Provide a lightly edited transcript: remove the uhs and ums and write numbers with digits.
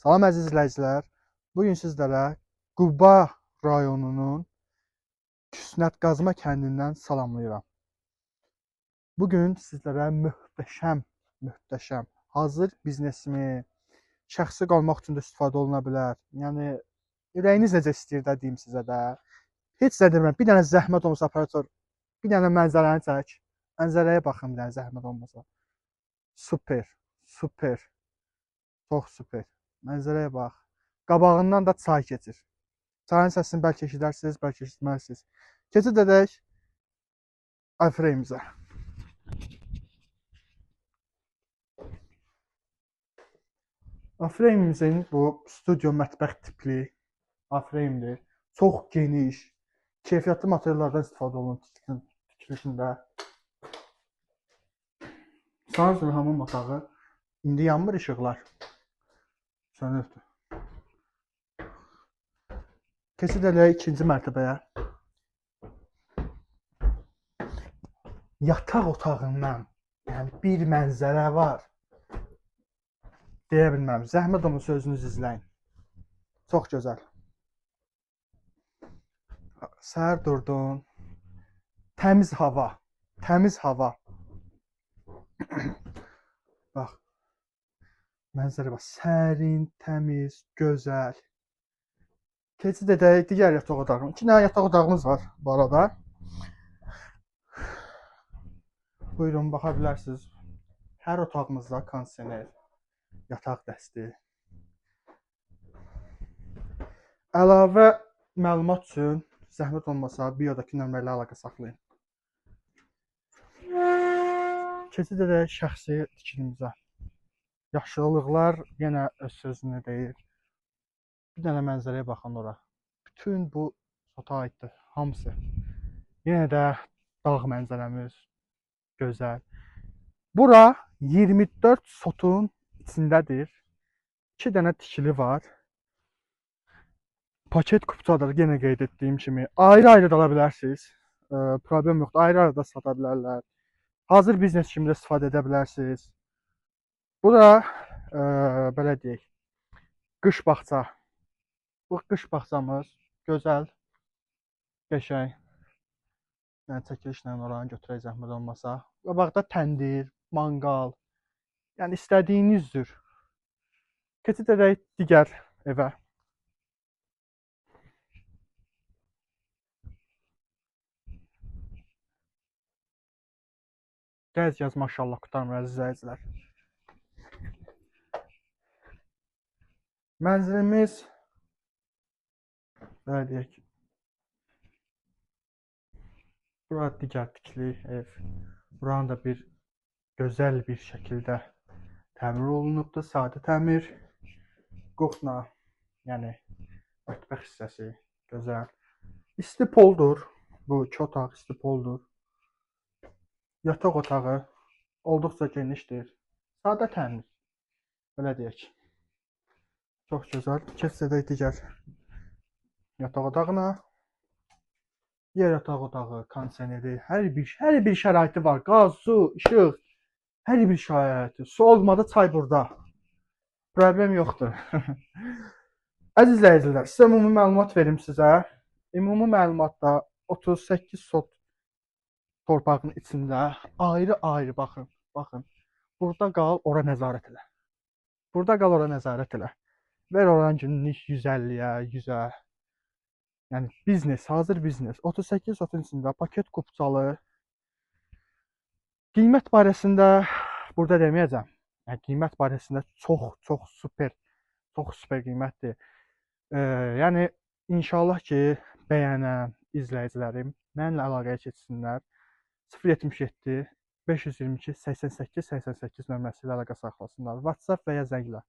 Salam əziz izləyicilər. Bu gün sizlərə Quba rayonunun Küsnət-Qazma kəndindən salamlayıram. Bu gün sizlərə möhtəşəm, möhtəşəm, hazır biznesimi, şəxsi qalmaq üçün də istifadə oluna bilər. Yəni ürəyiniz necə istəyir də deyim sizə də. Heç nə demirəm. Bir dənə zəhmət olmasa operator, bir dənə mənzərəni çək. Mənzərəyə baxın bir dənə zəhmət olmasa. Super, super. Çox super. Mənzərəyə bax. Qabağından da çay keçir. Çayın səsini bəlkə eşidərsiniz, bəlkə eşitməzsiniz. Keçid edək iframe-imizə. Iframe-imizin bu studio mətbəx tipli iframe-dir. Çox geniş, keyfiyyətli materiallardan istifadə olunur tikilişində. Sanırım hamam otağı. İndi yanmır işıqlar. Sönübdür. Keçid eləyək ikinci mərtəbəyə. Yataq otağından, yəni bir mənzərə var. Deyə bilmərəm. Zəhmət olmasa özünüz izləyin. Çox gözəl. Səhər durdun. Təmiz hava. Təmiz hava. Bax. Mənzərə bax. Sərin, təmiz, gözəl. Keçid edək digər yataq otağına. İki dənə yataq otağımız var bu arada. Buyurun, baxa bilərsiniz. Hər otağımızda kondisioner, yataq dəsti. Əlavə məlumat üçün zəhmət olmasa biodakı nömrə ilə əlaqə saxlayın. Keçid edək şəxsi tikilimizə. Yaşıllıqlar yenə öz sözünü deyir. Bir dənə mənzərəyə baxın ora. Bütün bu sota aiddir, hamısı. Yenə də dağ mənzərəmiz gözəl. Bura 24 sotun içindədir. 2 dənə tikili var. Paket kupçadır, yenə qeyd etdiyim kimi. Ayrı-ayrı da ala bilərsiniz. Problem yoxdur. Ayrı-ayrı da sata bilərlər. Hazır biznes kimi də istifadə edə bilərsiniz. Bu da, belə deyək, qış bağça. Bu qış bağçamız gözəl, qəşəng. Yəni çəkilişlə oranı götürək zəhmət olmasa. Qabaqda təndir, manqal, yəni istədiyiniz cür. Keçid edək digər evə. Gəz-gəz maşallah qurtarmır əziz izləyicilər. Mənzilimiz, belə deyək, bura digər tikili ev. Buranın da bir gözəl bir şəkildə təmir olunubdur. Sadə təmir. Qoxna, yəni mətbəx hissəsi gözəl. İsti poldur. Bu iki otaq isti poldur. Yataq otağı olduqca genişdir. Sadə təmir. Belə deyək. Çox gözəl. Keçid edək digər yataq otağına. Yer yataq otağı, kondisioneri, hər bir şəraiti var. Qaz, su, işıq, hər bir şəraiti. Su olmadı, çay burada. Problem yoxdur. Əziz izləyicilər, sizə ümumi məlumat verim sizə. Ümumi məlumatda 38 sot torpağın içində ayrı-ayrı baxın, baxın. Burada qal, ora nəzarət elə. Burada qal, ora nəzarət elə. Ver oranın günlük 150-yə, 100-ə. Yəni biznes, hazır biznes. 38 sotun içində paket kupçalı. Qiymət barəsində burada deməyəcəm. Yəni qiymət barəsində çox, çox super, çox super qiymətdir. Yəni inşallah ki, bəyənən izləyicilərim mənimlə əlaqəyə keçsinlər. 077 522 88 88 nömrəsi ilə əlaqə saxlasınlar. WhatsApp və ya zənglə.